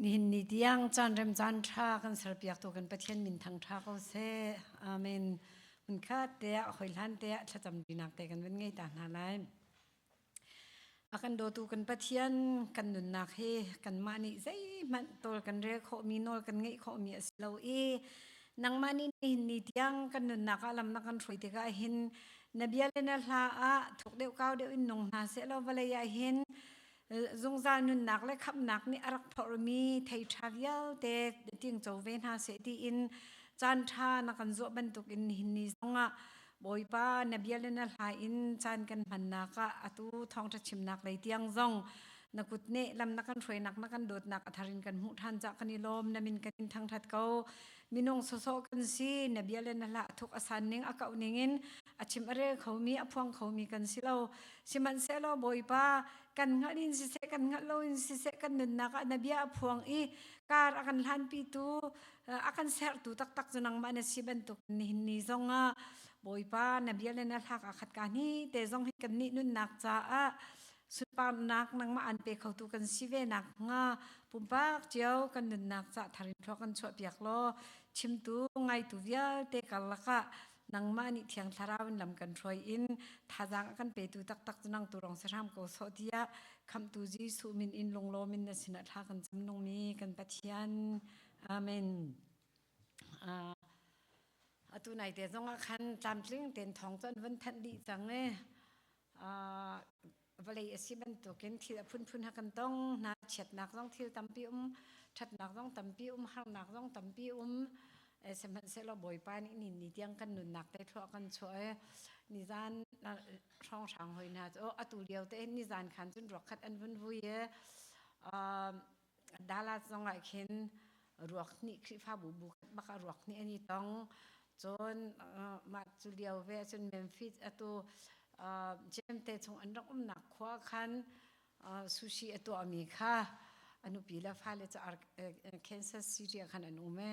Nihin ni tiang caan rem caan ṭha kan serpiaktu kan Pathian min thang ṭha ko seh. Amen. Hmunkhat te ah hoi hlan te ah thlacam ṭinak te kan van ngei ta hna lai. A kan dawtu kan Pathian kan nunnak hi kanmah nih zeihmanh tawl kan rel khawhmi nawl kan ngeih khawhmi a si lo i nangmah nih nihin ni tiang kan nunnak ah lam na kan hruai tikah hin na bia le na hla ah thuk deuh kau deuh in nung hna seh law vawlei ah hin zungzal nunnak le khamhnak nih a rak phorhmi thei ṭha vialte tingco ve hna seh tiin caan ṭha na kan zuah bantukin nihin ni zongah Bawipa na bia le na hla in caan kan hmannak ah atu thawngṭha chimnak lei tiang zong na kut nih lam na kan hruainak na kan dawtnak a thar in kan hmuh ṭhan cah kan i lawm na min kan in thangṭhat ko minung sawsawh kan si na bia le na hla a thuk a san ning a kauh ning in a chim a rel khomi a phuang khomi kan si lo sihmanhsehlaw Bawipa kan hngalh in siseh kan hngalh lo in siseh kan nunnak ah na bia a phuang i kar a kan hlanpitu a kan sertu taktak cu nangmah na si bantuk nihin ni zongah Bawipa na bia le na hlak a khat ka ni te zong hi kan nih nunnak caah sunparnak nangmah an pe khotu kan si ve nak hnga pumpak cio kan nunnak ca tharin thluak kan chuah piak law chimtu ngaitu vialte karlak ah nangmah nih thiang thlarau in lam kan hruai in thazaang a kan petu taktak cu nang tu rong si hram ko sawh tiah khamhtu Jesuh min in lunglawm in na sinah thla kan cam nungmi kan Pathian. Amen. Atu nai te zong ah khan tlamtling ten thong cu an vun thanh dih cang i vawlei a si bantukin thil a phunphun ha kan tong hna. Chiatnak zong thil tampi um, ṭhatnak zong tampi um, harnak zong tampi um. Sihmanhsehlaw Bawipa nih ni ni tiang kan nunnak te thluah kan chuah i nizan hrawnghrang hoi hna cu atu lio te nizan khan cun ruak khat an vun vui i Dallas zong ah khin ruak hnih Khrihfabu bu khat bak ah ruak hnih an i tong. Cun mah cu lio ve cun Memphis atu James te chung an rak umnak khua khan sushi a tuahmi kha a nupi le fale cu Kansas City ah khan an um i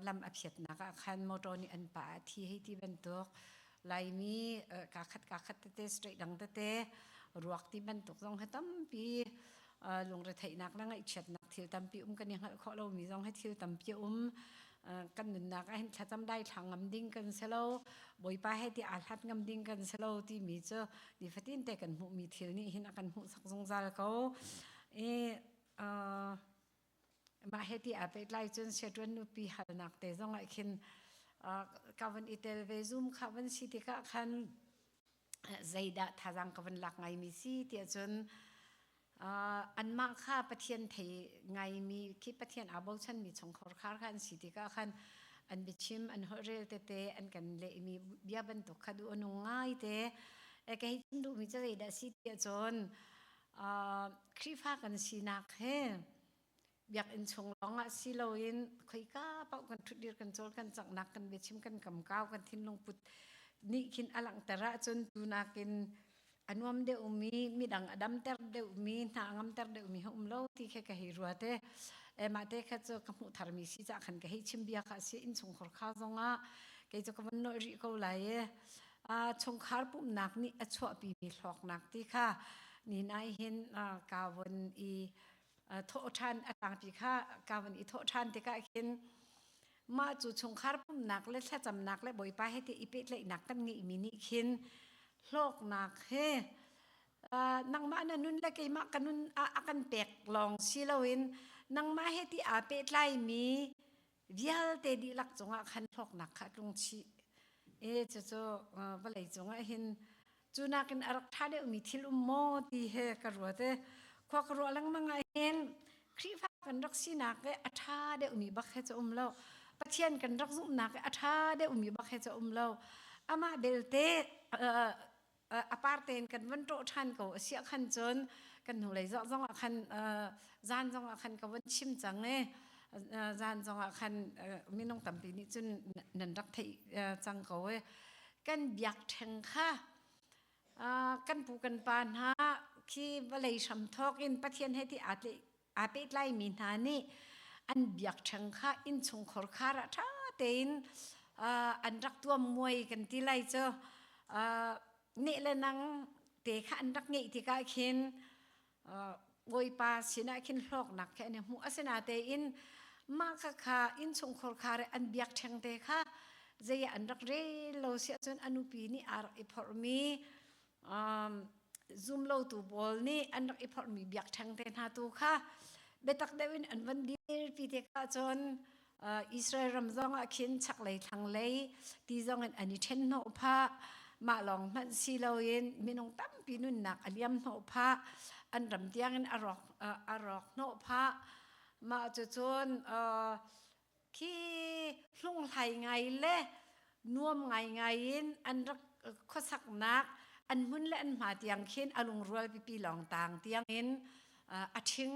lam a phiatnak ah khan motor nih an pah, a thi hei ti bantuk. Laimi kaa khat kaa khat tete straight dang tete ruak ti bantuk zong hi tampi lungretheihnak le ngaihchiatnak thil tampi um, kan i hngalh khawh lomi zong hi thil tampi um. Kan nunnak ah hin thlacam daithla ngam ding kan si lo, Bawipa he ti aa hlat ngam ding kan si lo timi cu nifatin te kan hmuhmi thil nih hin a kan hmuhsak zungzal ko. I mah he ti aa pehtlai cun siaṭuan nupi halnak te zong ah khin ka van i tel ve. Zoom kha van si tikah khan zeidah thazaang ka van lak ngaimi si tiah cun anmah kha Pathian thei ngaimi khi, Pathian aa bochanmi chungkhar khar kha an si tikah khan an biachim an holh rel tete an kan lehmi bia bantuk kha duh a nung ngai te. Ka hei chim duhmi cu zeidah si tiah cun Khrihfa kan sinak he biakinn chung lawngah si loin khoika paoh kan ṭhutdir kan cawl kan canghnak kan biachim kan kamkau kan thinlung put nih khin a langhter ahcun tunakin a nuam deuhmi, midang a damter deuhmi, hna a ngamter deuhmi ha um lo ti kha ka hei ruat e. E mah te kha cu ka hmuh tharmi si cah khan ka hei chim bia kha si. Innchungkhar kha zongah kei cu ka von nolh rih ko lai e. Chungkhar pumhnak nih a chuahpimi hlawknak ti kha ni nai hin ka von i thawh ṭhan a tlangpi kha ka von i thawh ṭhan tikah khin mah cu chungkhar pumhnak le thlacamnak le Bawipa he ti i pehtlaihnak kan ngeihmi nih khin hlawknak he nangmah na nun le keimah ka nun a kan pek lawng si loin nangmah he ti aa pehtlaimi vialte dihlak cungah khan hlawknak kha tlung chih e. Cucu vawlei cungah hin cu nakin a rak ṭha deuhmi thil um maw ti he ka ruat e. Khua ka ruah lengmang ah hin Khrihfa kan rak sinak he a ṭha deuhmi bak he cu um lo, Pathian kan rak zumhnak he a ṭha deuhmi bak he cu um lo. Amah belte a par tein kan van ṭawh ṭhan ko a siah khan cun kan hnulei zong ah khan zan zong ah khan ka von chim cang i zan zong ah khan minung tampi nih cun nan rak theih cang ko i kan biakṭheng kha kan pu kan pa hna khi vawlei hramthawk in Pathian he ti aa pehtlaimi hna nih an biakṭheng kha innchungkhar khar ah ṭha tein an rak tuam muai kan ti lai cu. Neh le nang te kha an rak ngeih tikah khin. Bawipa sinah khin hlawknak khi an i hmuh. Asinatein mah khakha innchungkhar kha an biak ṭheng te kha zei ah an rak rel lo si ahcun a nupi nih aa rak i phorhmi zumlotu pawl nih an rak i phorhmi biak ṭheng te hna tu kha biatak deuh in an van dirpi te ah cun Israel ram zong ah khin chaklei thlanglei ti zong in an i ṭhen hnawh phah. Mah lawng hmanh si loin minung tampi nunnak a liam hnawh phah. An ram tiangin a rawk a rawk hnawh phah. Mah cucun khi hlunghlai ngai le nuam ngaingai in an rak khuasaknak an hmun le an hma tiang khin a lungrual pipi lawng tang tiang in a ṭhing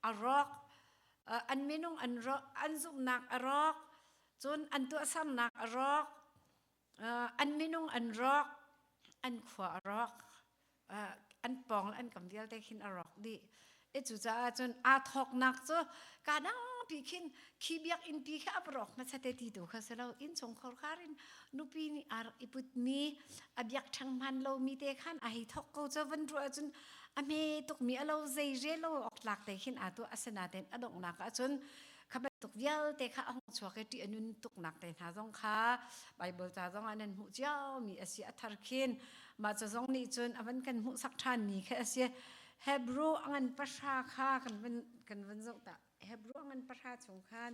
a rawk. An minung an rawk, an zumhnak a rawk, cun an tuahsernak a rawk, an minung an rawk, an khua a rawk, an pawng le an kam vialte khin a rawk dih. E cucaah cun aa thawknak cu ka dangpi khin khi biakinn pi khi a va rawk hmasa te ti tu kha si lo. Innchungkhar khar in nupi nih aa rak i putmi a biak ṭheng hman lomi te khan a hei thawk ko cu van ruah ahcun a hme tukmi a lo zei rel lo awk tlak te khin aa tuah. Asinain a donghnak ahcun kha bantuk vialte kha a hung chuak i ṭih a nun tuknak te hna zong kha Baibal ca zong ah nan hmuh ciomi a si. A thar khin mah ca zong nih cun a van kan hmuhsak ṭhanmi khi a si. Hebrew a ngan pahra kha kan van zoh ta. Hebrew a ngan pahra chung khan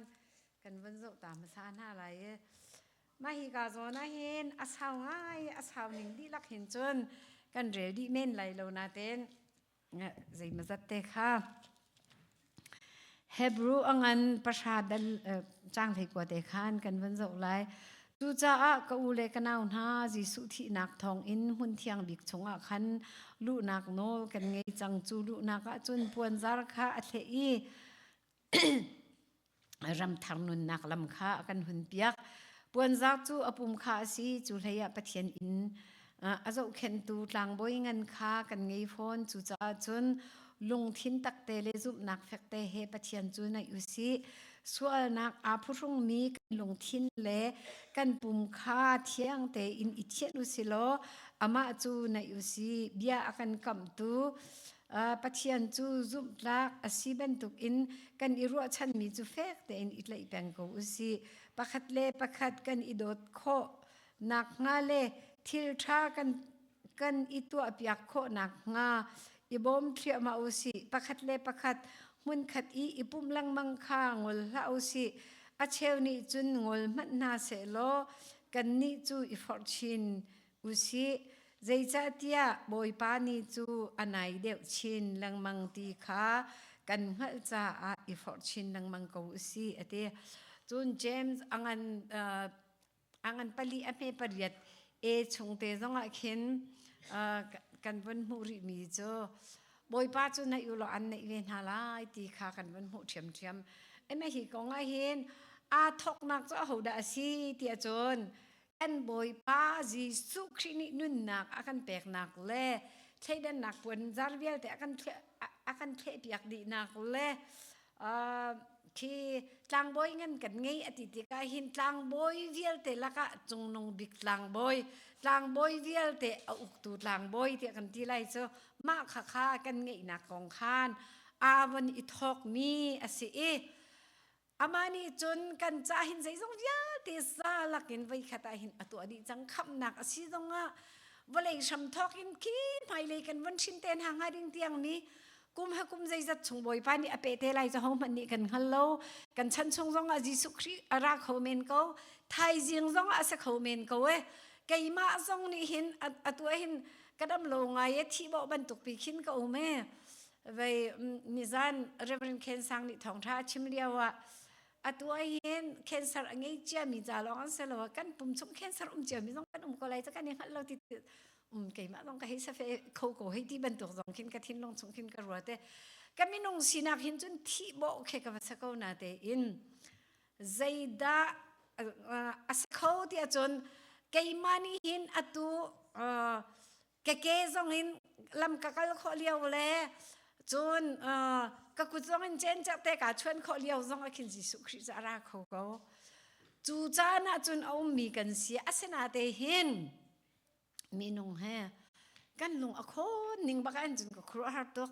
kan van zoh ta hmasa hna lai i mah hi ka zawn ah hin a sau ngai, a sau ning dihlak hin cun kan rel dih men lai lo nain zeimazat te kha Hebrew a ngan pahra dal caang 19 te khan kan van zoh lai. Cucaah ka u le ka nau hna, Jesuh thihnak thawngin hmun thiang bik chungah khan luhnak nawl kan ngei cang. Cu luhnak ah cun puanzar kha a thleh i ramthar nunnak lam kha a kan hunpiak. Puanzar cu a pum kha a si, cu hleiah Pathian inn a zohkhenhtu tlangbawi ngan kha kan ngei fawn. Cucaah cun lungthin takte le zumhnak fekte he Pathian cu naih u sih. Sualnak aa phuhrungmi kan lungthin le kan pum kha thiang tein i thianh u sih law amah cu naih u sih. Bia a kan kamhtu Pathian cu zumhtlak a si bantukin kan i ruahchanmi cu fek tein i tlaih peng ko u sih. Pakhat le pakhat kan i dawt khawh nakhnga le thil ṭha kan i tuahpiak khawh nakhnga i bawm thliahmah u sih. Pakhat le pakhat hmunkhat i i pumh lengmang kha ngol hlah u sih. A cheu nih cun ngol hmanh hna sehlaw kannih cu i forh chin u sih. Zeicahtiah Bawipa ni cu a nai deuh chin lengmang ti kha kan hngalh caah i forh chin lengmang ko u sih, a ti. Cun James a ngan a ngan pali a hme pariat e chung te zongah khin kan vun hmuh rihmi cu Bawipa cu naih u law an naih ve hna lai ti kha kan vun hmuh ṭhiamṭhiam. Ema hi kong ah hin aa thawknak cu ahodah a si tiah cun kan Bawipa Jesuh Khrih nih nunnak a kan peknak le thleidannak puanzar vialte a kan thlehpiak dihnak le khi tlangbawi ngan kan ngei a ti tikah hin tlangbawi vialte lakah cungnung bik tlangbawi, tlangbawi vialte a uktu tlangbawi tiah kan ti lai cu mah khakha kan ngeihnak kong khan aa von i thawkmi a si i amah nih cun kan ca hin zeizong vialte za lakin voikhat ah hin a tuah dih cang. Khamhnak a si zongah vawlei hram thawk in khi hmailei kan von hrin te hna hnga ding tiang ni kum ha kum zeizat chung Bawipa nih a pe te lai cu hohmanh nih kan hngal lo. Kan chan chung zongah Jesuh Khrih a ra kho men ko, thaizing zongah a si kho men ko e. Keimah zong nih hin atu hin ka dam lo ngai e, thi bawh bantuk pi khin ka um e. Vei nizan Reverend Ken Sang nih thawngtha a chim lio ah atu hin cancer a ngei ciami ca lawng an si lo, kan pum chung cancer um ciami zong kan um ko lai ca kan i hngalh lo ti keimah zong ka hei safe kho ko hei ti bantuk zong khin ka thinlung chung khin ka ruat e. Ka minung sinak hin cun thih bawh khe ka va sa ko na te in zeidah a si kho ti ahcun keimah nih hin atu ka ke zong in lam ka kal khawh lio le cun ka kut zong in chen te ka chuan khawh lio zong ah khin Jesuh Khrih cu a ra kho ko. Cu caan ah cun a ummi kan si. Asinain hin minung he kan lung a khawn ning bak an cun ka khuaruahhar tuk.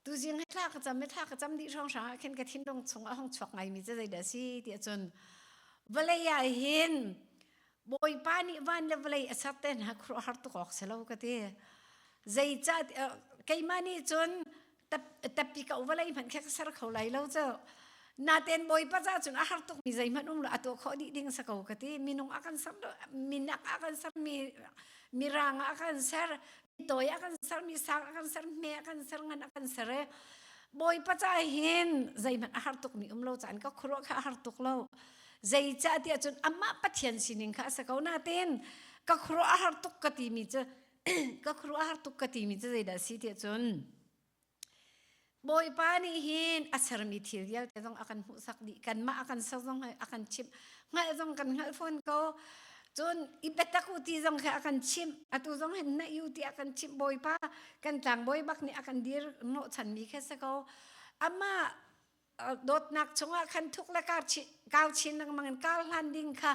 Tuzing hi thla ka cam i thla ka cam dih hrawnghrang ah khin ka thinlung chung a hung chuak ngaimi cu zeidah a si ti ahcun vawlei ah hin Bawipa nih van le vawlei a ser te hna khuaruahhar tuk awk si lo ka ti. Zeicah keimah nih cun tappi ka vawlei hmanh kha ka ser kho lai lo cu. Natein Bawipa ca cun a har tukmi zeihmanh um lo a tuah khawh dih ding sa ko ka ti. Minung a kan ser minak a kan ser mi mirang a kan ser toi a kan ser mi sang a kan ser hme a kan ser ngan a kan ser e Bawipa ca hin zeihmanh a har tukmi um lo caan ka khuaruah kha a har tuk lo. Zeicah tiah cun amah Pathian sining kha a si ko nain ka khuaruah a har tuk ka timi cu ka khuaruah a har tuk ka timi cu zeidah a si tiah cun Bawipa nih hin a sermi thil vialte zong a kan hmuhsak dih kanmah a kan ser zong a kan chimh hngalh zong kan hngalh fawn ko cun i biatak u ti zong kha a kan chimh atu zong hin na u ti a kan chimh Bawipa kan tlangbawi bak nih a kan dir hnawhchanmi kha si ko amah dawtnak chungah khan thuk le kau chin lengmang in kar hlan ding kha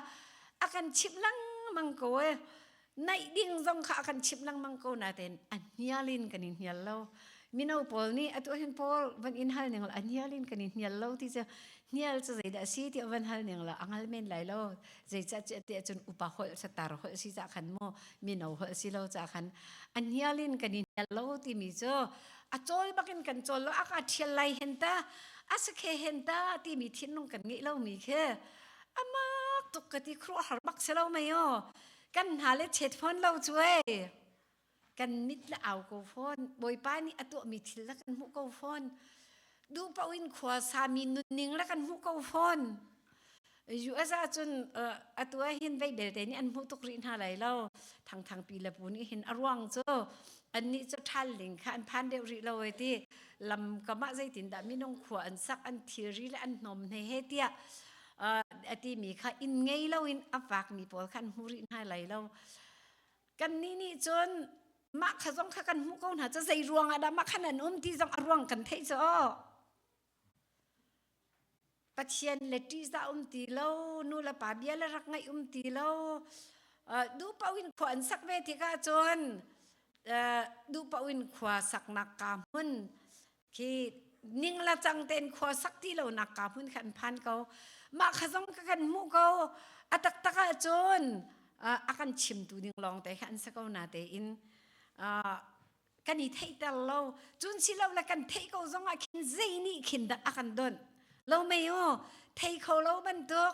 a kan chimh lengmang ko e naih ding zong kha a kan chimh lengmang ko nain a hnial in kan i hnial lo mino pawl nih atu hin pawl van in hal ning la a hnial in kan i hnial lo ti cu hnial cu zeidah si ti van hal ning la a ngal men lai lo zeicah tiah cun upa holh satar holh si ca khan mu mino holh si lo ca khan a hnial in kan i hnial lo timi cu a cawl bakin kan cawl lo a ka ṭhial lai hen ta a sakhe hen ta timi thinlung kan ngeih lomi khi amak tuk ka ti khuaruahhar bak si lo mei aw kan hna le chet fawn lo cu ei kan mit le au ko fawn bawipa nih a tuahmi thil la kan hmuh ko fawn duh paoh in khua sami nunning la kan hmuh ko fawn US ahcun atu ah hin vei belte nih an hmuh tuk rih hna lai lo thangthang pi le pu nih hin a ruang cu annih cu ṭhal ling kha an phan deuh rih lo e ti lam kam ah zeitindah minung khua an sak an thilri le an hnawm hne he tiah a timi kha inn ngei loin a vakmi pawl kha an hmu rih hna lai lo kannih nih cun mah kha zong kha kan hmuh ko hna cu zei ruang ah dah mah khan an um ti zong a ruang kan theih cu Pathian le ṭihzah um ti lo, nu le pa bia le rak ngaih um ti lo, duh paoh in khua an sak ve tikah cun duh paoh in khua saknak ka hmun khi ning la cang tein khua sak ti lonak ka hmun kha an phan ko. Mah kha zong ka kan hmuh ko. A taktak ahcun a kan chimtu ding lawng te kha an si ko na tein kan i theihter lo cun si lo le kan theih ko zong ah khin zei nih khin dah a kan donh lo mei u thei kho lo bantuk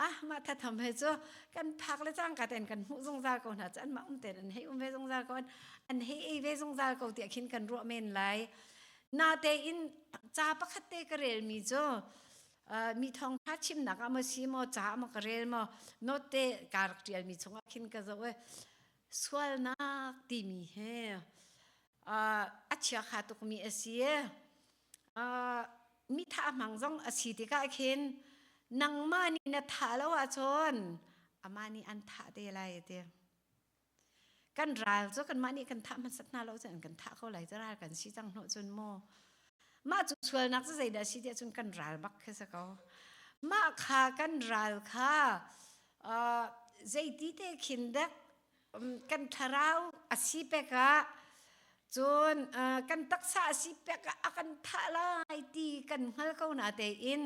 ah mah thatham he cu kan phak le cangka ten kan hmuh zungzal ko hna cu an mah um ten an hei um ve zungzal ko an hei ei ve zungzal ko tiah khin kan ruah men lai na tein ca pakhat te ka rel mi cu mi thawngtha chimnak ah maw si maw ca maw ka rel maw note te ka rak tial mi chungah khin ka zoh e Sualnak timi hi a chiakha tukmi a si. Mi thah hmang zong a si tikah khin nangmah nih na thah lo ahcun amah nih an thah te lai a ti. Kan ral cu kanmah nih kan thah hmasat hna lo cun an kan thah ko lai cu ral kan si cang hnawh cun mu. Mah cu sualnak cu zeidah a si tiah cun kan ral bak khi si ko. Mah kha kan ral kha zeiti te khin dek kan thlarau a si pek ah cun kan taksa a si pek ah a kan thah lai ti kan hngal ko na tein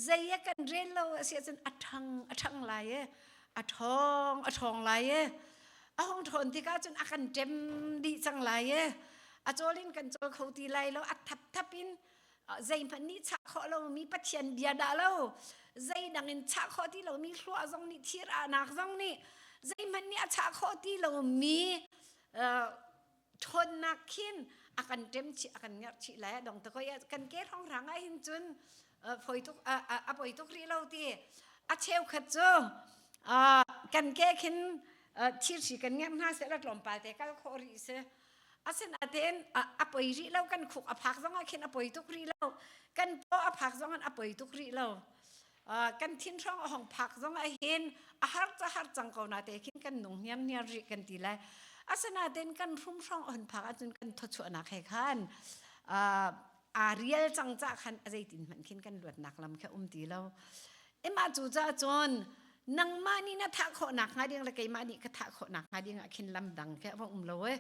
zei a kan rel lo a si ahcun a ṭhang a ṭhang lai e a ṭhawng a ṭhawng lai e a hung ṭhawn tikah cun a kan ṭem dih cang lai e a cawl in kan cawl kho ti lai lo a thap thap in zeihmanh nih chah khawh lomi Pathian bia dah lo zeidang in chah khawh ti lomi hluah zong nih thir ahnak zong nih zeihmanh nih a chah khawh ti lomi ṭhawnnak khin a kan ṭem chih a kan ngerh chih lai a dong te koi kan ke hrawnghrang ah hin cun foi tuk a poi tuk rih lo ti a cheukhat cu kan ke khin thirhri kan ngerh hna seh la tlawmpal te kal khawh rih si Asinain a poi rih lo kan khuk a phak zong ah khin a poi tuk rih lo kan paw a phak zong ah a poi tuk rih lo kan thin hrawng a hong phak zong ah hin a har ca har cang ko na te khin kan nung hniam hniar rih kan ti lai asinain kan hrum hrawng a hon phak ahcun kan thawchuahnak he khan aa rial cang ca khan a zeitin hmanh khin kan luatnak lam kha um ti lo Emah cu caah cun nangmah nih na thah khawh nak hnga ding le keimah nih ka thah khawh nak hnga ding ah khin lam dang ke va um lo e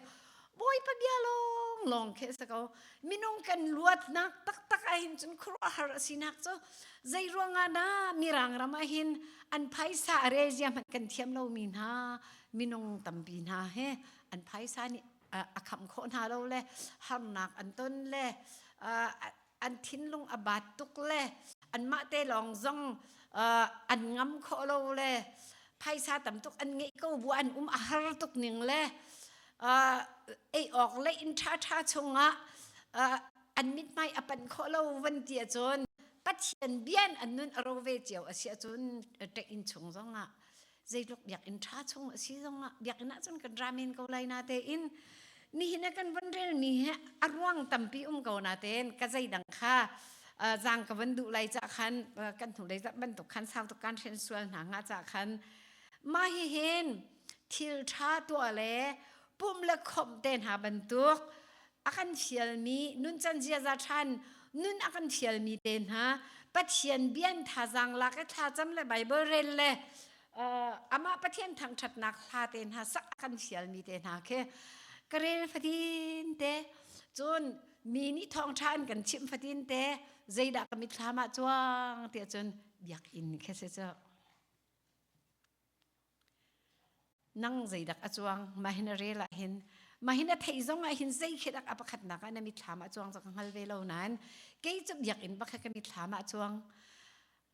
Bawipa bia lawng lawng khi a si ko. Minung kan luatnak taktak ahhin cun khuaruahhar a sinak cu zei ruangah dah Mirang ram ahhin an phaisa a rel zia hmanh kan thiam lomi hna minung tampi hna he an phaisa nih a khamh khawh hna lo le harnak an ton le an thinlung a bat tuk le anmah te lawng zong an ngam khawh lo le phaisa tam tuk an ngeih ko bu an um a har tuk ning le ei awk le inn ṭhaṭha chungah an mithmai a panh khawh lo van ti ahcun Pathian bian an nun a ro ve cio a si ahcun ṭek inn chung zongah zeitluk biakinn ṭha chung a si zongah biakinn ahcun kan ra men ko lai na tein nihin ah kan van relmi hi a ruang tampi um ko na tein ka zeidang kha zaang ka van duh lai ca khan kan hnu lei bantuk khan sau tuk kan hren sual hna nga ca khan mah hi hin thil ṭha tuah le pum le khomh te hna bantuk a kan fialmi nuncan ziaza ṭhan nun a kan fialmi te hna Pathian bian thazaang lak i thlacam le Bible rel le amah Pathian thangṭhatnak hla te hna sak a kan fialmi te hna khi ka rel fatin te cun mi nih thawngṭha an kan chimh fatin te zeidah ka mitthlam ah cuang tiah cun biakinn khi si cu. Nang zeidak a cuang mahin a rel ah hin mahin a theih zong ah hin zei khi dak a pakhatnak ah na mitthlam ah cuang cu ka hngal ve lo nain kei cu biakinn bakha ka mitthlam ah cuang.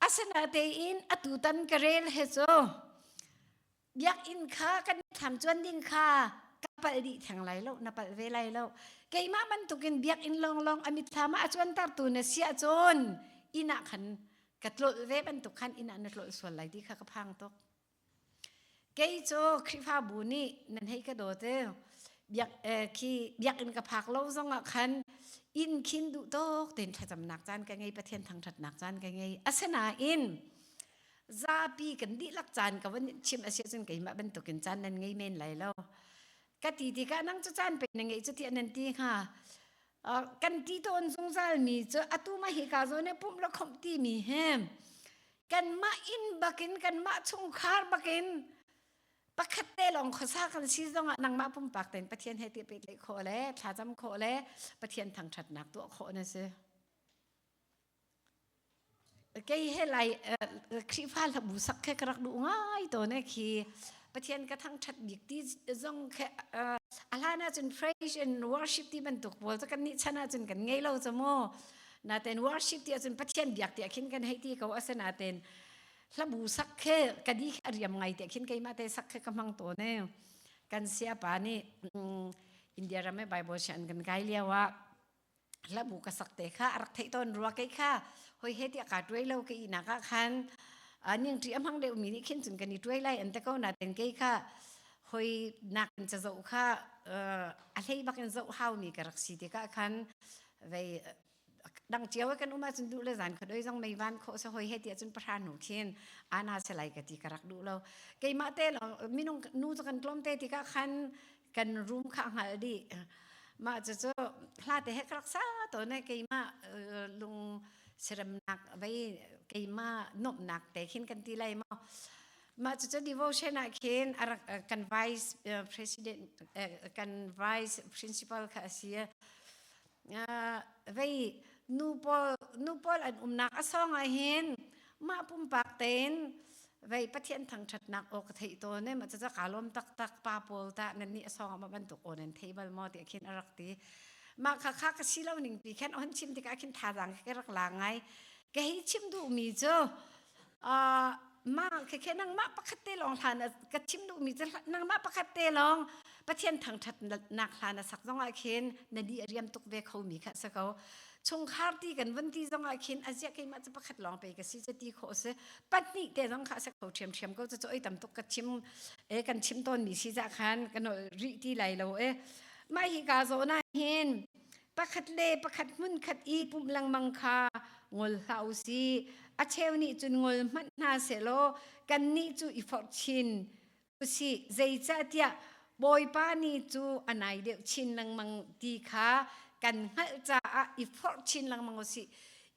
Asinatein atutan ka rel he cu biakinn kha kan mitthlam cuan ding kha ka palh dih theng lai lo na palh ve lai lo. Keimah bantukin biakinn lawnglawng a mitthlam ah a cuantertu na si ahcun inn ah khan ka tlolh ve bantuk khan inn ah na tlolh sual lai ti kha ka phang tuk. Kei cu Khrihfabu nih nan hei ka dawt i biak khi biakinn ka phak lo zongah khan inn khin duh tawk tein thlacamnak caan ka ngei Pathian thangṭhatnak caan ka ngei. Asinain zapi kan dihlak caan ka van chim a si ahcun keimah bantukin caan nan ngei men lai lo. Ka ti tikah nang cu caan pe na ngeih cu tiah nan ti hnga. Kan ti tawn zungzalmi cu atu mah hi ka zawn i pumh le khomh timi hi kanmah inn bakin kanmah chungkhar bakin pakhat te lawng khuasa kan si zongah nangmah pumpak tein Pathian he ti pehtlaih khawh le thlacam khawh le Pathian thangṭhatnak tuah khawh na si. Kei he lai Khrihfa hlabu sak khe ka rak duh ngai tawn e khi Pathian ka thangṭhat bik ti zong khe a hlan ahcun praise and worship ti bantuk pawl cu kan nih chan ahcun kan ngei lo cu mu. Natein worship ti ahcun Pathian biak ti khin kan hei ti ko asinatein hlabu sak khe ka di a riam ngai te khin keimah te sak khe ka hmang tawn e. Kan siapa nih India ram e Bible sian kan kai lio ah hlabu ka sak te kha a rak theih tawn rua kei kha hoi he tiah kaa tuai lo ka ihnak ah khan ning ṭi a hmang deuh mi nih khin cun kan i tuai lai an te ko na ten kei kha hoi nak in cazoh kha a hlei bak in zoh hau mi ka rak si tikah khan vei dang cio kan um ahcun duh le zan khodoi zong mei van khawh se hoi he tiah cun pahra hnu khin ana se lai ka ti ka rak duh lo keimah te lawng minung nu cu kan tlawm te tikah khan kan room kha hngalh dih mah cucu hla te he ka rak sa tawn e keimah lung siaremnak vei keimah nuamhnak te khin kan ti lai maw mah cucu devotion ah khin arak kan vice president kan vice principal kha a si vei nu pawl nu pawl an umnak a song ah hin mah pumpak tein vei Pathian thangṭhatnak aw ka theih tawn e ma caca kaa lawm taktak pa pawl tah nan nih a song ah bantuk aw nan thei bal maw tiah khin a rak ti mah kha kha ka si lo ning pi khan on chim tikah khin thazaang ka rak la ngai ka hei chim duhmi cu mah khe khe nangmah pakhat te lawng hlan ka chim duhmi cu nangmah pakhat te lawng Pathian thangṭhatnak hlan a sak zongah khin na di a riam tuk ve khomi kha si ko chungkhar ti kan vun ti zongah khin a ziah keimah cu pakhat lawng pe ka si cu ti khawh si pahnih te zong kha a si kho ṭhiamṭhiam ko cu oi tam tuk ka chim e kan chim tawn mi si za khan kan rih ti lai lo e mah hi ka zawn ah hin pakhat le pakhat hmun khat i pumh lengmang kha ngol hlah u si a cheu nih cun ngol hmanh hna sehlaw kan nih cu i forh chin usih zeicahtiah Bawipa ni cu a nai deuh chin lengmang ti kha kan hngalh caah i forh chin lengmang usih.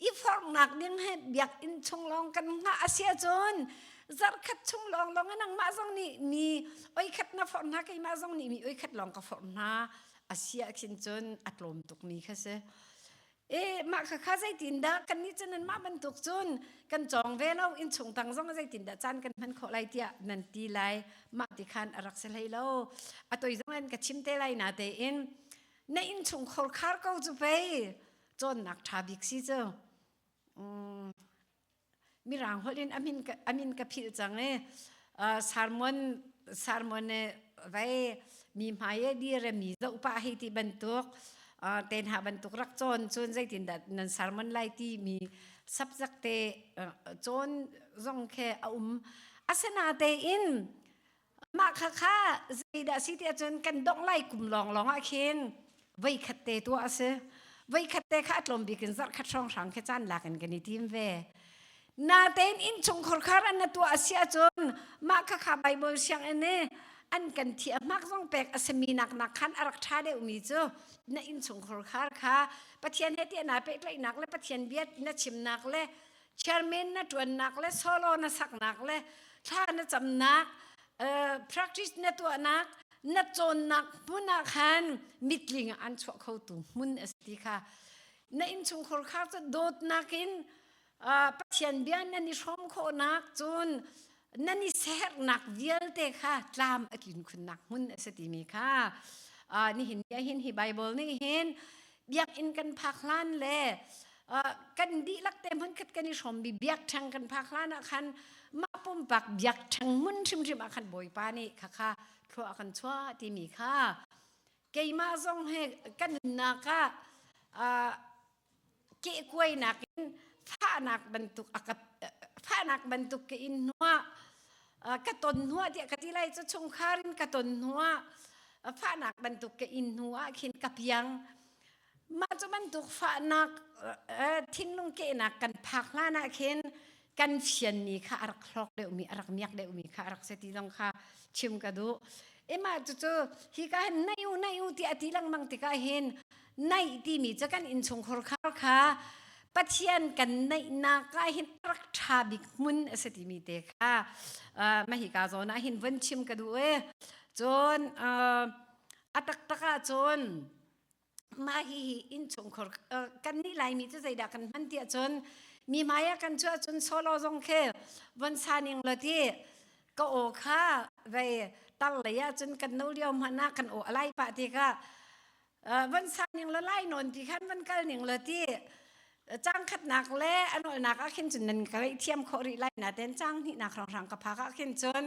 I forhnak ding he biakinn chung lawng kan hngah a si ahcun zarhkhat chung lawnglawng in nangmah zong nih mi oi khat na forh hna keimah zong nih mi oi khat lawng ka forh hna. A si ah khin cun a tlawm tukmi kha si. E mah kha kha zeitindah kan nih cun nanmah bantuk cun kan cawng ve lo, innchung tang zong zeitindah caan kan hman khawh lai tiah nan ti lai. Mah ti khan a rak si hlei lo. A toi zong in ka chim te lai na tein na innchung khor khar ko cu pei cawnnak ṭha bik si cu. Mirang holh in amin ka philh cang i sermon sermon vei mi hmai e dir mi zoh pah hei ti bantuk ten ha bantuk rak cawn cun zeitindah nan sermon lai ti mi subject te cawn zong khe a um. Asinatein mah kha kha zeidah si ti ahcun kan dongh lai kum lawnglawng ah khin voikhat te tuah a si. Voikhat te kha a tlawm bik in zarh khat hrawnghrang khi caan lak in kan i tim ve. Natein innchungkhar khar an na tuah a si ahcun mah kha kha Bible sianginn i an kan thi a hmak zong pek a simi nak nak khan a rak ṭha deuhmi cu na innchungkhar khar kha Pathian he tiah naa pehtlaihnak le Pathian bia na chimnak le chairman na ṭuannak le solo na saknak le thla na camnak, practice na tuahnak, na cawnnak hmun ah khan mitling ah an chuah khotu hmun a si ti kha na innchungkhar kha cu dawtnak in Pathian bia nan i hrawm khawhnak, cun nan i sernak vialte kha tlam a tlin khunnak hmun a si timi kha nihin ni ahhin hi Bible nih hin biakinn kan phak hlan le kan dihlak te hmun khat kan i hrawmmi biakṭheng kan phak hlan ah khan mah pumpak biakṭheng hmun hrimhrim ah khan Bawipa nih khakha thlua a kan chuah timi kha keimah zong he kan nunnak ah kehkuainak in fahnak bantuk a ka fahnak bantuk ka in hnuah ka ton hnuah tiah ka ti lai cu chungkhar in ka ton hnuah fahnak bantuk ka in hnuah khin ka piang. Mah cu bantuk fahnak, thinlung kehnak kan phak hlan ah khin kan fianmi kha a rak hlawk deuhmi, a rak miak deuhmi kha a rak si ti zong kha chim ka duh. Ema cucu hi ka hin naih u, naih u ti a ti lengmang tikah hin naih timi cu kan innchungkhar khar kha Pathian kan naihnak ah hin rak ṭha bik hmun a si timi te kha mah hi ka zawn ah hin von chim ka duh e. Cun a taktak ah cun mah hihi innchungkhar kan nih Laimi cu zeidah kan hman tiah cun mi hmai ah kan chuah cun solo zong khi von sa ning law ti ka aw kha vei tar lei ah cun kan no lio hmanh ah kan aw a lai pah tikah von sa ning law lai nawn ti khan von kal ning law ti cang khatnak le a nawlnak ah khin cun nan ka thiam khawh rih lai na ten cang hnihnak hrawnghrang ka phak ah khin cun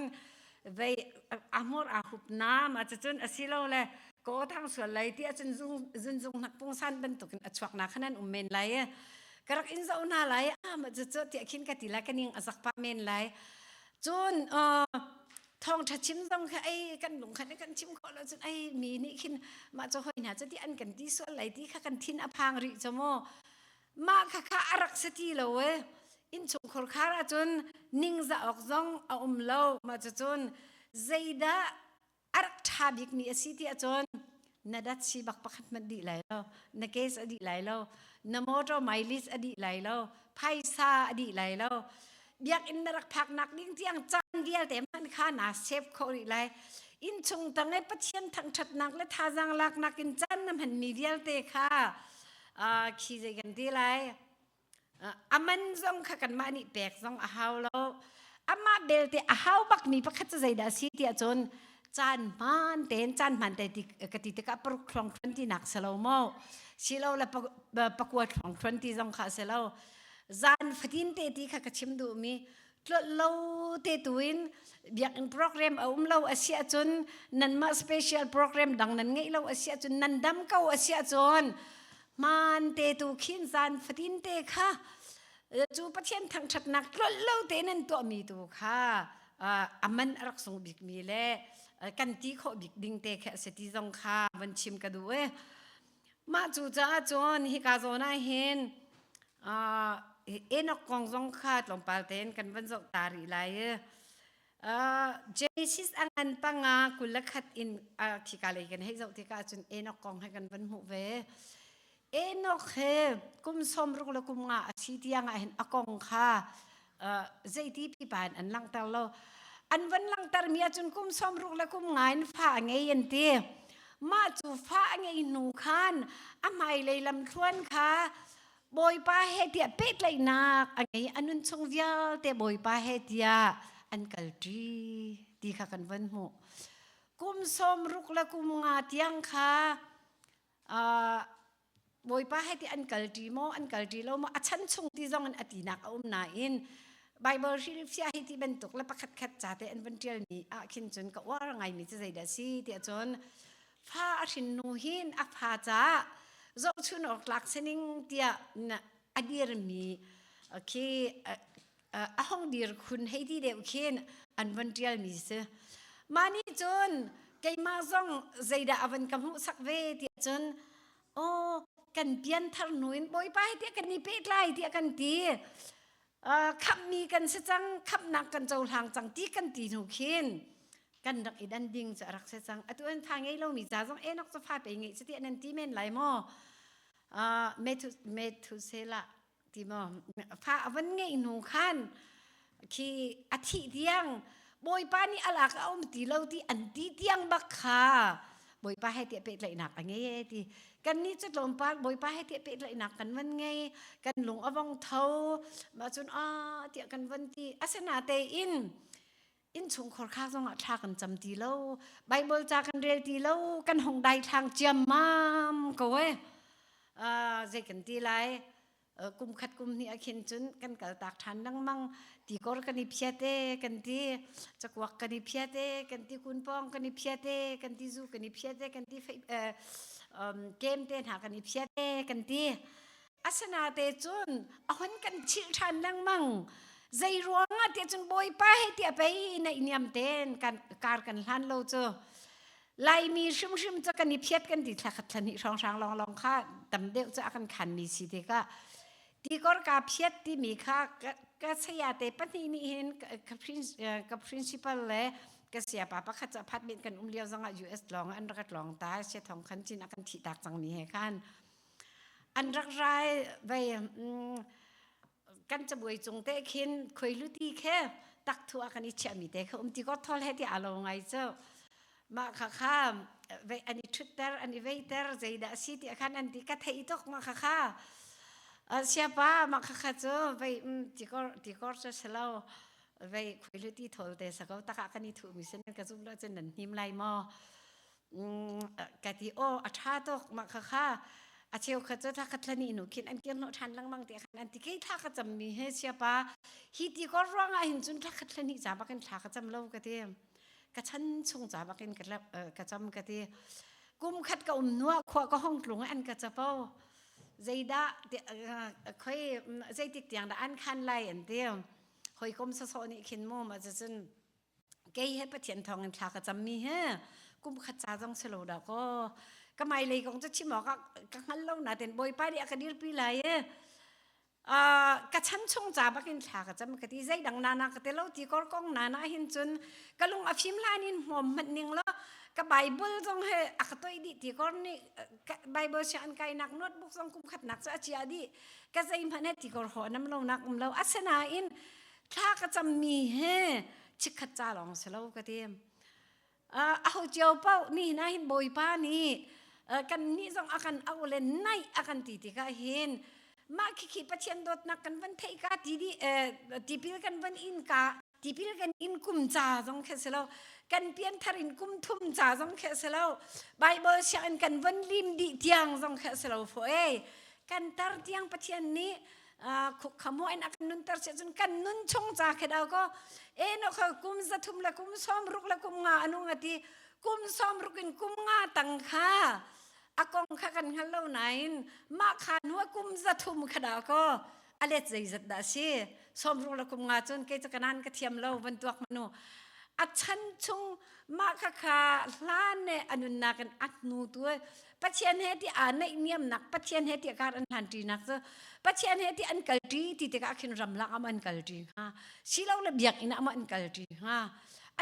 vei a hmur a hup na ma cun asilo le ko thang sual lai ti ahcun zunzung hnak pungsan bantukin a chuak na khan an um men lai e ka rak in zo na lai a ma cu cu tiah khin ka ti lai ka ning a zak pa men lai. Cun thawng ṭha chim zong kha ei kan lung khan kan chim khawh lo cun ei mi nih khin mah cu hoi hna cu ti an kan ti sual lai ti kha kan thin a phang rih cu mu. Mah kha kha a rak si ti lo e. Innchungkhar khar ahcun ningzah awk zong a um lo. Mah cu cun zeidah a rak ṭha bikmi a si ti ahcun na dat si bak pakhat hmanh dih lai lo, na case a dih lai lo, na motor mileage a dih lai lo, phaisa a dih lai lo, biakinn na rak phaknak ding tiang caan vialte hmanh kha naa save khawh rih lai. Innchung tang i Pathian thangṭhatnak le thazaang laknak in caan na hmanmi vialte kha khi zei kan ti lai, a man zong kha kanmah nih pek zong a hau lo. Amah belte a hau bakmi pakhat cu zeidah a si tiah cun caan hmaan tein, caan hmaan te ti ka ti tikah paruk thlong thluan tinak si lo maw, silo le pakua thlong thluan ti zong kha si lo, zan fatin te ti kha ka chim duhmi. Tlolh lo te tu in biakinn program a um lo a si ahcun, nanmah special program dang nan ngeih lo a si ahcun, nan dam ko a si ahcun, hmaan te tu khin zan fatin te kha cu Pathian thangṭhatnak tlolh lo te nan tuahmi tu kha a man a rak sung bikmi le kan ti khawh bik ding te kha a si ti zong kha van chim ka duh e. Mah cu caah cun hika zawn ah hin Enoch kong zong kha tlawmpal tein kan van zoh ta rih lai i Genesis a ngan panga 21 in khika lei kan hei zoh tikah cun Enoch kong he kan van hmuh ve. Enoch he kum 60 le kum nga a si tiang ah hin a kong kha zeiti pipa in an langhter lo. An van langhter mi ahcun kum 60 le kum nga in fa a ngei an ti. Mah cu fa a ngei hnu khan a hmailei lamthluan kha Bawipa he tiah pehtlaihnak a ngei. A nun chung vialte Bawipa he tiah an kalṭi ti kha kan van hmuh. Kum 60 le kum nga tiang kha Bawipa he ti an kalṭi maw an kalṭi lo maw a chan chung ti zong in a tinak a um nain Bible hrilhfiah hi ti bantuk le pakhat khat ca te an van ṭialmi ah khin cun ka uar ngaimi cu zeidah a si tiah cun fa a hrin nu hin a fa caah zohchun awk tlak sining tiah a dirmi khi a hong dir khun hei ti deuh khin an van ṭialmi si. Mah nih cun keimah zong zeidah a van ka hmuhsak ve tiah cun aw kan pianthar hnu in Bawipa hi tiah kan i pehtlai tiah kan ti. Khamhmi kan si cang, khamhnak kan cohlang cang ti kan ti hnu khin kan rak i dan ding cu a rak si cang. Atu an fa ngei lomi ca zong Enoch cu fa pe ngeih cu tiah nan ti men lai maw? Methuselah ti maw fa a van ngeih hnu khan khi a thih tiang Bawipa nih a lak a um ti lo ti an ti tiang bak kha Bawipa he tiah pehtlaihnak a ngei e ti. Kannih cu tlawmpal Bawipa he tiah pehtlaihnak kan van ngei, kan lung a vong tho, mah cun a tiah kan van ti. Asinatein innchungkhar kha zongah thla kan cam ti lo, Bible ca kan rel ti lo, kan hong dai thlang ciammam ko e. Zei kan ti lai? Kum khat kum hnih ah khin cun kan kal tak ṭhan lengmang. Tikor kan i phiat e kan ti, cakuak kan i phiat e kan ti, kunpawng kan i phiat e kan ti, zu kan i phiat e kan ti, kem te hna kan i phiat e kan ti. Asinate cun a hun kan chilh ṭhan lengmang. Zei ruangah tiah cun Bawipa he tiah pei naihniam ten kan kar kan hlan lo cu. Laimi hrimhrim cu kan i phiat kan ti thla khat thla hnih hrawnghrang lawnglawng kha tam deuh cu a kan khanmi si tikah tikor kaa phiat timi kha ka saya te pahnih nih hin ka principal le ka siapa pakhat cu apartment kan um lio zongah US lawng an rak tlawng ta sia thong khan cin a kan thih tak cangmi he khan an rak rai vei kan cabuai cung te khin khuailuti khe tak thu a kan i chiahmi te kha um ti ko thol he ti a lo ngai cu mah kha kha vei an i ṭhutter an i veiter zeidah a si ti khan an ti ka thei tuk mah kha kha siapa mah kha kha cu vei tikor tikor cu si lo vei khuailuti thol te sa ko takah kan i thuhmi sin ka zum lo cun nan hnim lai maw Ka ti aw a ṭha tuk mah khakha a cheu kha cu thla khat thla hnih hnu khin an kir hnawh ṭhan lengmang ti khan an ti kei thla ka cammi he siapa hi ti kor ruangah hin cun thla khat thla hnih ca bakin thla ka cam lo ka ti ka chan chung ca bakin ka cam ka ti kum khat ka um hnuah khua ka hong tlung an ka capo zeidah khoi zeitik tiang dah an khan lai an ti hawikom sawsawh nih khin mu ma cun Kei he Pathian thawngin thla ka cammi he kum khat ca zong si lo dah kaw ka hmailei kong cu chim awk ah ka hngal lo nain Bawipa nih a ka dirpi lai i ka chan chung ca bakin thla ka cam ka ti zeidang nana ka ti lo ti kor kong nana hin cun ka lung a fim hlan in hmuam hmanh ning law ka Bible zong he a ka toih dih ti kor nih Bible sia an kainak notebook zong kum khatnak cu a chia dih ka zeihmanh he ti kor ho nam lo nak um lo asinain thla ka cammi he chikkhat ca lawng si lo ka ti. Aho cio paoh ni hna hin Bawipa nih kan nih zong a kan auh le naih a kan ti tikah hin mah khikhi Pathian dawtnak kan van theih ka ti di tipil kan van in ka tipil kan in kum ca zong khe si lo kan pianthar in kum thum ca zong khe si lo Bible sianginn kan van lim dih tiang zong khe si lo fo ei kan tar tiang Pathian nih khukhamu in a kan nunter si cun kan nun chung ca khi dau ko e no kha kum 300 le kum 60 le kum nga anung ati kum 60 in kum nga tang kha a kong kha kan hngal lo nain mah kha hnu kum 300 kha dau ko a let zeizat dah si 60 le kum nga cun kei cu kanan ka thiam lo van tuak manu a chan chung mah kha kha hlan ne anunnak in a hnu tu Pathian he ti aa naihniamnak Pathian he ti kar an hlan ṭinak cu Pathian he ti an kal ṭi ti tikah khin ramlak ah an kal ṭi hnga silo le biakinn ah an kal ṭi hnga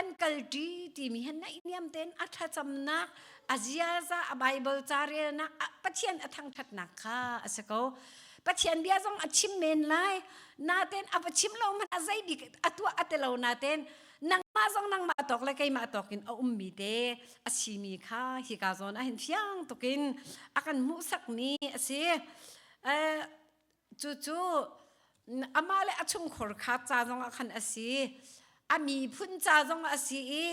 an kal ṭi timi he naihniam tein a thlacamnak a ziaza a Bible ca relnak Pathian a thangṭhatnak kha a si ko Pathian bia zong a chim men lai naten a va chim lo hmanh a zei bik a tuah a ti lo naten nang. Nangmah zong nangmah tawk le keimah tawk in a ummi te a simi kha hika zawn ah hin fiang tukin a kan hmuhsakmi a si. Cucu amah le a chungkhur kha ca zongah khan a si. A miphun ca zongah a si i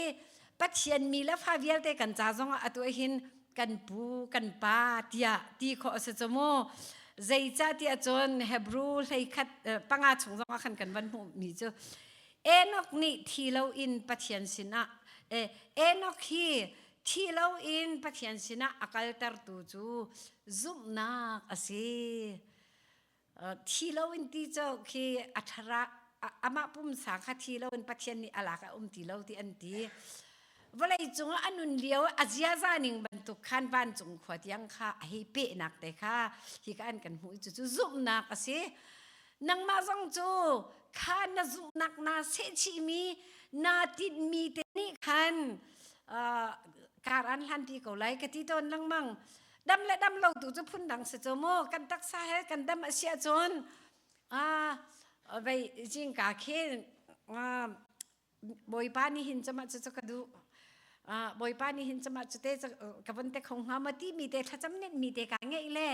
Pathian mi le fa vialte kan ca zongah atu hin kan pu kan pa tiah ti khawh a si cu mu. Zeicah tiah cun Hebrew hleikhat panga chung zongah khan kan van hmuhmi cu Enoch nih thi loin Pathian sinah Enoch hi thi loin Pathian sinah a kaltertu cu zumhnak a si. Thi loin ti cu khi a ṭhara amah pumsa kha thi loin Pathian nih a lak a um ti lo ti an ti. Vawlei cungah a nun lio a ziaza ning bantuk khan vancung khua tiang kha a hei pehnak te kha hi ka an kan hmuh cu zumhnak a si. Nangmah zong cu kha na zumhnak naa sehchihmi naa tinhmi te nih khan kar an hlanpi ko lai ka ti tawn lengmang. Dam le dam lo tu cu phundang si cu mu kan taksa he kan dam a si ahcun vei zingka khin Bawipa nih hin cama cu ka duh Bawipa nih hin cama cu te ka von te kho hnga ma ti mi te thlacam nen mi te ka ngeih le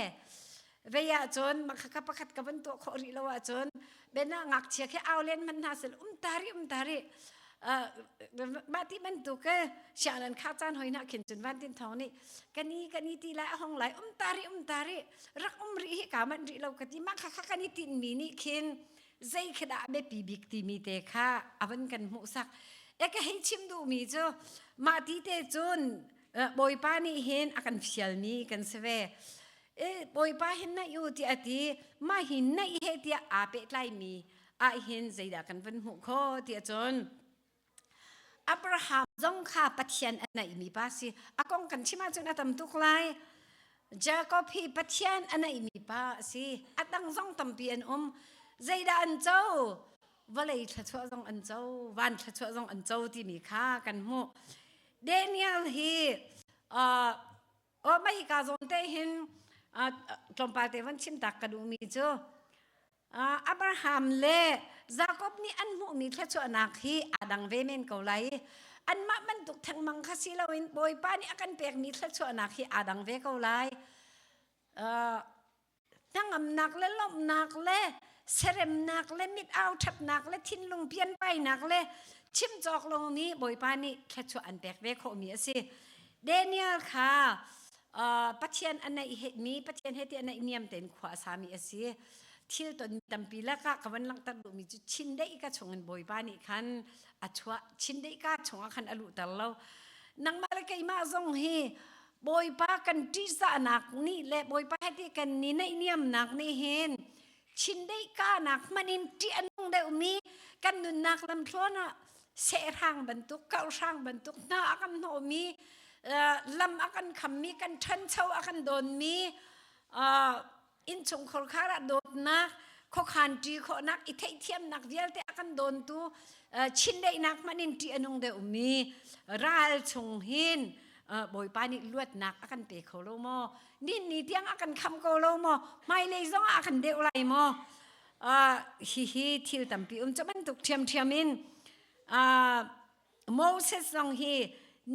vei ah cun makhaka pakhat ka von tuah khawh rih lo ahcun bena ngakchia khi au len man hna sel um tari um tari mah ti bantuk ke sianginn kha caan hoi na khin cun van tin thong nih kani kani ti lai a hong lai um tari um tari rak um rih hi ka man rih lo ka ti mah kha kha kan i tin mi nih khin zei khi dah biapi bik timi te kha a van kan hmuhsak e ka hei chim duhmi cu mah ti te cun bawipa nih hin a kan fialmi kan si ve e bawipa hin naih u tiah a ti mah hi naih he tiah aa pehtlaimi ah hin zeidah kan van hmuh kho tiah cun Abraham zong kha Pathian a naihmi pa si. A kong kan chim ahcun a tam tuk lai. Jacob hi Pathian a naihmi pa a si. A dang zong tampi an um. Zeidah an co? Vawlei thluachuah zong an co, van thluachuah zong an co timi kha kan hmuh. Daniel hi uh, oh mah hika zawn te hin uh, tlawmpal te van chim tak ka duhmi cu Abraham le Jakob nih an hmuhmi thluachuahnak hi aa dang ve men ko lai. Anmah bantuk thengmang kha si loin Bawipa nih a kan pekmi thluachuahnak hi aa dang ve ko lai. Hnangamnak le lawmhnak le seremnak le mit au ṭhatnak le thinlung pianpainak le chim cawk lomi Bawipa nih thluachuah an pek ve khawhmi a si. Daniel kha Pathian a naihmi Pathian he ti a naihniam tein khua a sami a si. Thil ton tampi lakah ka van langhter duhmi cu chindeih ka chungin Bawipa nih khan a chuah chindeih ka chungah khan a luhter lo. Nangmah le keimah zong hi Bawipa kan ṭihzahnak nih le Bawipa he ti kan ni naihniamnak nih hin chindeih kanak hmanh in ṭih a nung deuhmi kan nunnak lamthluan ah sehrang bantuk kauhrang bantuk hna a kan hnawhmi lam a kan khammi kan ṭhancho a kan dawnmi innchungkhar khar ah dawtnak khuakhan ṭi khawhnak i theihthiamnak vialte a kan dawntu chindeihnak hmanh in ṭih a nung deuhmi ral chung hin Bawipa nih luatnak a kan pe kho lo maw nin ni tiang a kan kham ko lo maw hmailei zong ah a kan deuh lai maw hihi thil tampi um cu bantuk ṭhiamṭhiam in Moses zong hi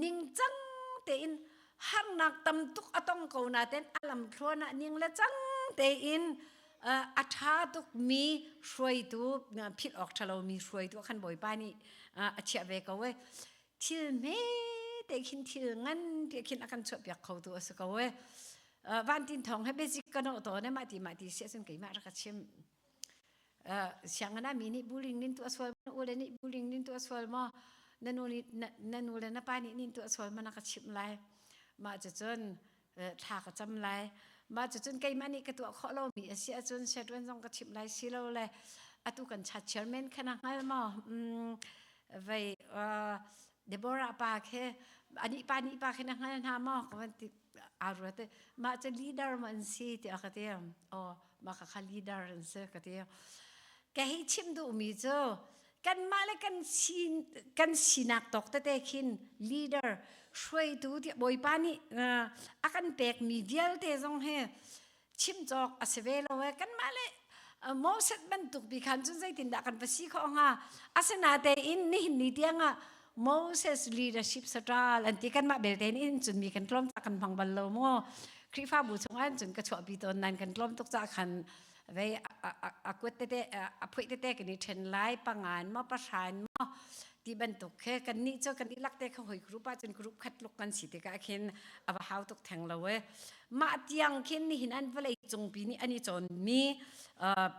ningcang tein harnak tam tuk a tong ko nain a lamthluan ah ning le cang tein a ṭha tukmi hruaitu philh awk ṭha lomi hruaitu khan Bawipa nih a chiah ve ko e thil hme te khin thil ngan te khin a kan chuahpiak kho tu a si ko e vantin thong he basic ka no to ne mah ti mah ti si ahcun keimah rak ka chim sianginn ah mi nih bullying nin tuah sual na ule nih bullying nin tuah sual maw na nu nih na nu le na pa nih nin tuah sual ma na ka chimh lai mah cucun thla ka cam lai mah cucun keimah nih ka tuah khawh lomi a si ahcun siatuan zong ka chimh lai si lo le atu kan chat chairman kha na hngal maw vei Deborah pa khe anih pa nih pa khe na hngal hna maw ka van ti aa ruat i mah cu leader ma an si tiah ka ti aw mah kha kha leader an si ka ti ka hei chim duhmi cu kanmah le kan sin kan sinak tawk tete khin leader hruaitu tiah bawipa nih a kan pekmi vialte zong hi chim cawk a si ve lo e kanmah le Moses bantuk bi khan cun zeitindah kan va si khawh hnga asinatein nihin ni tiangah. Moses leadership style an ti. Kanmah belte in cun mi kan tlawm ca kan hmang bal lo mu. Khrihfabu chungah cun ka chuahpi tawn nain kan tlawm tuk ca khan vei a kuat tete a phuih tete kan i ṭhen lai, pangan maw pahran maw ti bantuk khi. Kan nih cu kan dihlak te kha hoi group ah cun group khat tluk kan si tikah khin a va hau tuk theng lo e. Mah tiang khin nihin an vawlei cungpi nih an i cawnmi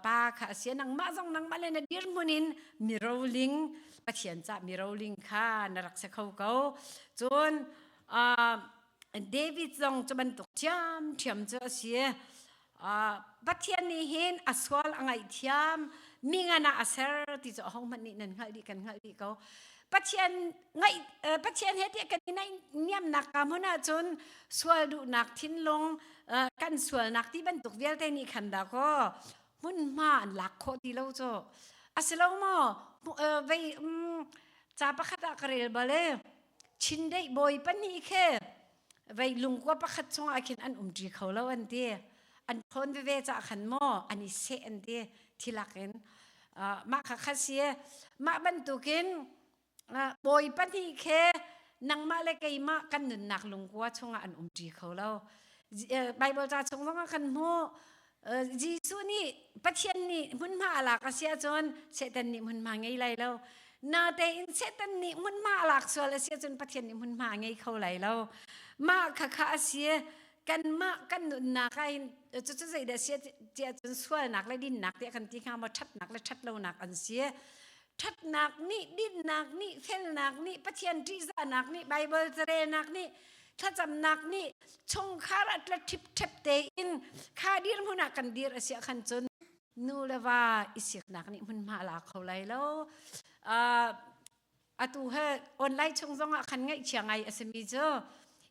pa kha a si. Nangmah zong nangmah le na dirhmun in miroling, Pathian cah miroling kha na rak si kho ko. Cun David zong cu bantuk ṭhiamṭhiam cu a si. Pathian nih hin a sual a ngaihthiam, mi ngan ah a ser ti cu ahohmanh nih nan hngalh dih, kan hngalh dih ko. Pathian ngaih Pathian he tiah kan i naihniamnak ka hmun ahcun sual duhnak thinlung, kan sualnak ti bantuk vialte nih khan dah kaw hmunhma an lak khawh ti lo cu a si lo maw? Vei ca pakhat ah ka rel bal e, Chindeih bawi pahnih khi vei lungkua pakhat chungah khin an umṭi kho lo an ti. An ṭhawn veve cah khan maw an i seh an ti thilak in. Mah kha kha si. Mah bantukin bawi pahnih khi nangmah le keimah kan nunnak lungkua chungah an umṭi kho lo. Bible ca chung zongah kan hmuh, Jesuh nih Pathian nih hmunhma a lak a si ahcun Satan nih hmunhma ngei lai lo. Natein Satan nih hmunhma a lak sual a si ahcun Pathian nih hmunhma a ngei kho lai lo. Mah kha kha a si. Kanmah kan nunnak ah hin cucu zeidah si tiah cun sualnak le dinnak tiah kan ti hnga maw, ṭhatnak le ṭhatlonak an si. Ṭhatnak nih, dinnak nih, felnak nih, Pathian ṭihzahnak nih, Baibal carelnak nih, thlacamnak nih chungkhar ah tla ṭhipṭhep tein kha dirhmun ah kan dir a si ah khan cun nu le va i siknak nih hmunhma a la kho lai lo. Atu he online chung zong ah khan ngaihchia ngai a simi cu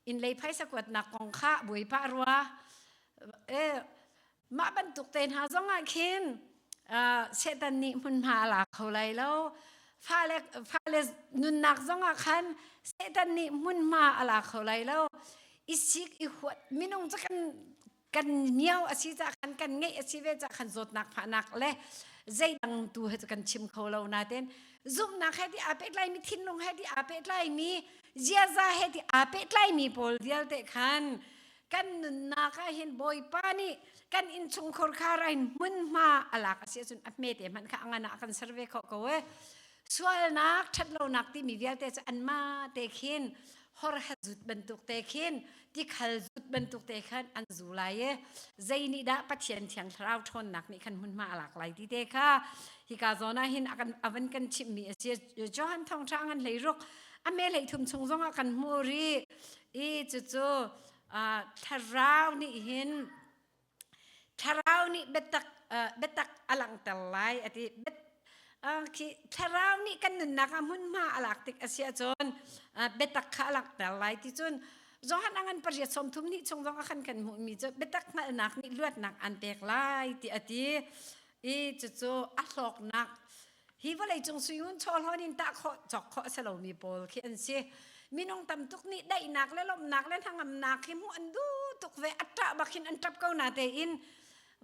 inn lei phaisa kuatnak kong kha buai pah rua. Mah bantuk te hna zong ah khin Satan nih hmunhma a la kho lai lo. Fale, fale nunnak zong ah khan Satan nih hmunhma a la kho lai lo. I sik i huat minung cu kan kan niau a si ca khan, kan ngeih a si ve ca khan, zawtnak fahnak le zeidang tu he cu kan chim kho lo. Nain zumhnak he ti aa pehtlaimi, thinlung he ti aa pehtlaimi, ziaza he ti aa pehtlaimi pawl vialte khan kan nunnak ah hin Bawipa nih kan innchungkhar khar ah hin hmunhma a lak a si ahcun a hmete hmanh kha a ngan ah kan ser ve khawh ko e. Sualnak, ṭhatlonak timi vialte cu anmah te khin hor zut bantuk te khin, tikhal zut bantuk te khan an zu lai e. Zei nih dah Pathian Thiang Thlarau ṭhawnnak nih khan hmunhma a lak lai ti te kha hika zawn ah hin a van kan chimhmi a si. Johan Thawngṭha ngan 16 a me 33 chung zongah kan hmu rih i cucu thlarau nih hin, thlarau nih biatak, biatak a langhter lai a ti. Khi thlarau nih kan nunnak ah hmunhma a lak tik a si ahcun biatak kha a langhter lai ti. Cun Johan angan pariat 30 nih chung zong a kan kan hmuhmi cu biatak hngalhnak nih luatnak an pek lai ti a ti i cucu a hlawknak hi vawlei cung suingun chawhlawn in tah khawh cawk khawh a si lomi pawl khi an si. Minung tam tuk nih daihnak le lawmhnak le hnangamnak hi hmuh an duh tuk ve, a ṭah bak hin an ṭap ko na tein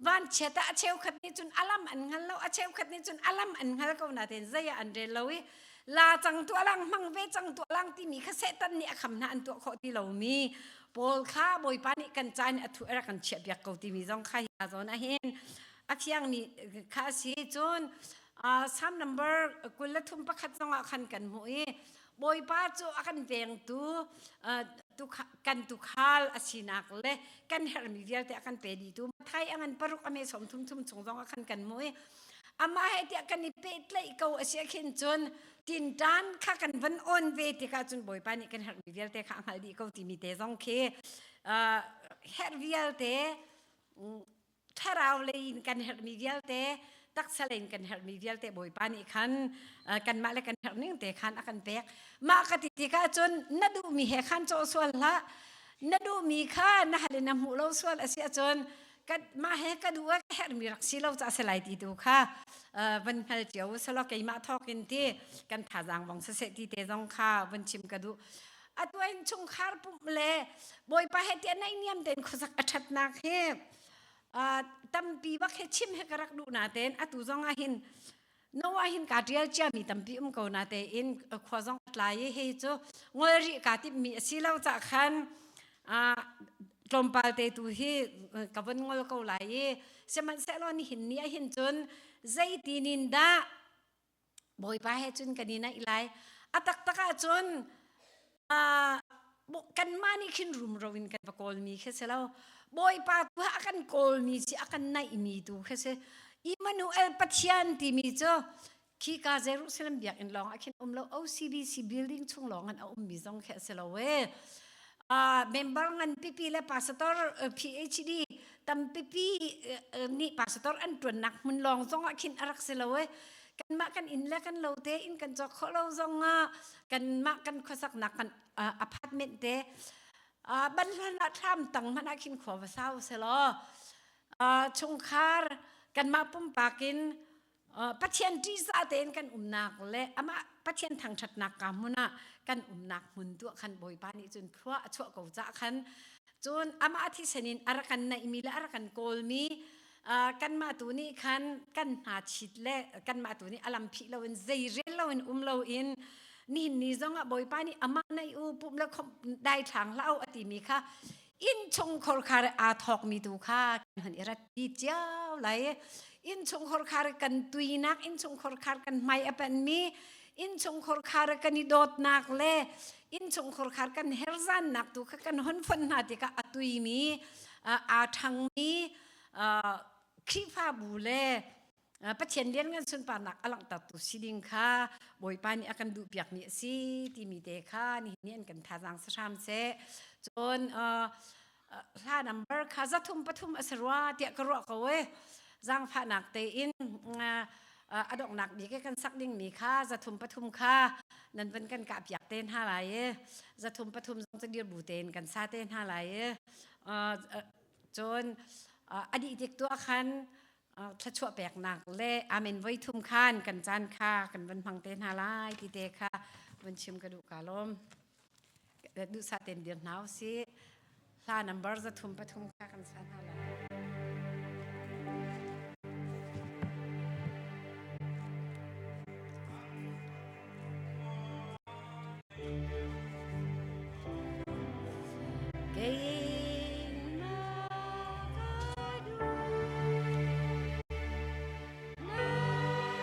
vanchiat ah a cheukhat nih cun alam an hngal lo, a cheukhat nih cun alam an hngal ko na tein zei ah an rel lo i la cang tuah lang, hmang ve cang tuah lang timi kha Satan nih a kham hna. An tuah khawh ti lomi pawl kha Bawipa nih kan caan a thu a rak kan chiah piak ko timi zong kha hi zawn ah hin a fiangmi kha a si. Cun Psalm number 23 pakhat zongah khan kan hmuh i Bawipa cu a kan vengtu, kan tukhal a sinak le kan herhmi vialte a kan pe dihtu. Mathai a ngan paruk a me 33 chung zongah khan kan hmuh i amah he tiah kan i pehtlaih ko a si khin cun tinṭan kha kan van on ve tikah cun Bawipa nih kan herhmi vialte kha a hngalh dih ko timi te zong khi, herh vialte, thlarau lei in kan herhmi vialte, taksa lei in kan herhmi vialte, Bawipa nih khan kanmah le kan herh ning te khan a kan pek. Mah ka ti tikah cun na duhmi he khan cawh sual hlah. Na duhmi kha na hal in na hmuh lo sual a si ahcun mah he ka duh ka herhmi rak si lo ca si lai ti tu kha van hngal cio selaw keimah thawk in ti kan thazaang vong siseh ti te zong kha van chim ka duh. Atu in chungkhar pumh le Bawipa he tiah naihniam tein khuasak a ṭhatnak hi tampi bak he chim he ka rak duh natein atu zong ah hin. Noah hin ka ṭial ciami tampi um ko na tein khua zong tlai i hei cu ngol rih ka timhmi a si lo cah khan tlawmpal te tu hi ka von ngol ko lai i sihmanhsehlaw nihin ni ah hin cun zeitinin in dah Bawipa he cun kan i naih lai. A taktak ahcun kanmah nih khin rumro in kan va kawlmi khi si lo. Bawipa tu a kan kawlmi si a kan naihmi tu khi si. Immanuel Pathian timi cu khika Jerusalem biakinn lawng ah khin um lo OCBC building chung lawng in a ummi zong khi a si lo e. Member ngan pipi le pastor PhD tampipi nih pastor an ṭuannak hmun lawng zong ah khin a rak si lo e. Kanmah kan inn le kan lo te inn kan cawk khawh lo zong ah kanmah kan khuasaknak kan apartment te banhlan ah thlam tang hmanh ah khin khua va sau selaw chungkhar kanmah pumpak in Pathian ṭihzah tein kan umnak le amah Pathian thangṭhatnak ka hmun ah kan umnak hmun tuah khan Bawipa nih cun thlua a chuah ko cah khan cun amah thisen in a rak kan naihmi le a rak kan kawlmi kanmah tu nih khan kan hna chit le kanmah tu nih a lam phih loin zei rel loin um loin nihin ni zong ah Bawipa nih amah naih u pum le khom dai thlang hlah u a timi kha innchungkhar khar aa thawkmi tu kha kan hun i rat ti cio lai. Innchungkhar khar kan tuinak, innchungkhar khar kan hmai a panmi, innchungkhar khar kan i dawtnak le innchungkhar khar kan herzannak tu kha kan hun fon hna tikah a tuimi, aa ṭhangmi Khrihfabu le Pathian lianngan sunparnak a langhtertu si ding kha Bawipa nih a kan duhpiakmi a si timi te kha nihin ni an kan thazaang si hram seh. Cun hla number kha 303 a si rua tiah ka ruah ko e. Zaangfahnak tein a donghnak bik kan sak dingmi kha 303 kha nan van kan kah piak te hna lai e. 303 zong cu dir bu tein kan sa te hna lai e. Cun a dih tik tuah khan thluachuah peknak le amen voi thum khan kan caan kha kan van hmang te hna lai ti te kha van chim ka duh ka lawm. Duhsah ten dir hna usih. Hla number 303 kha kan sa hna lai. Kei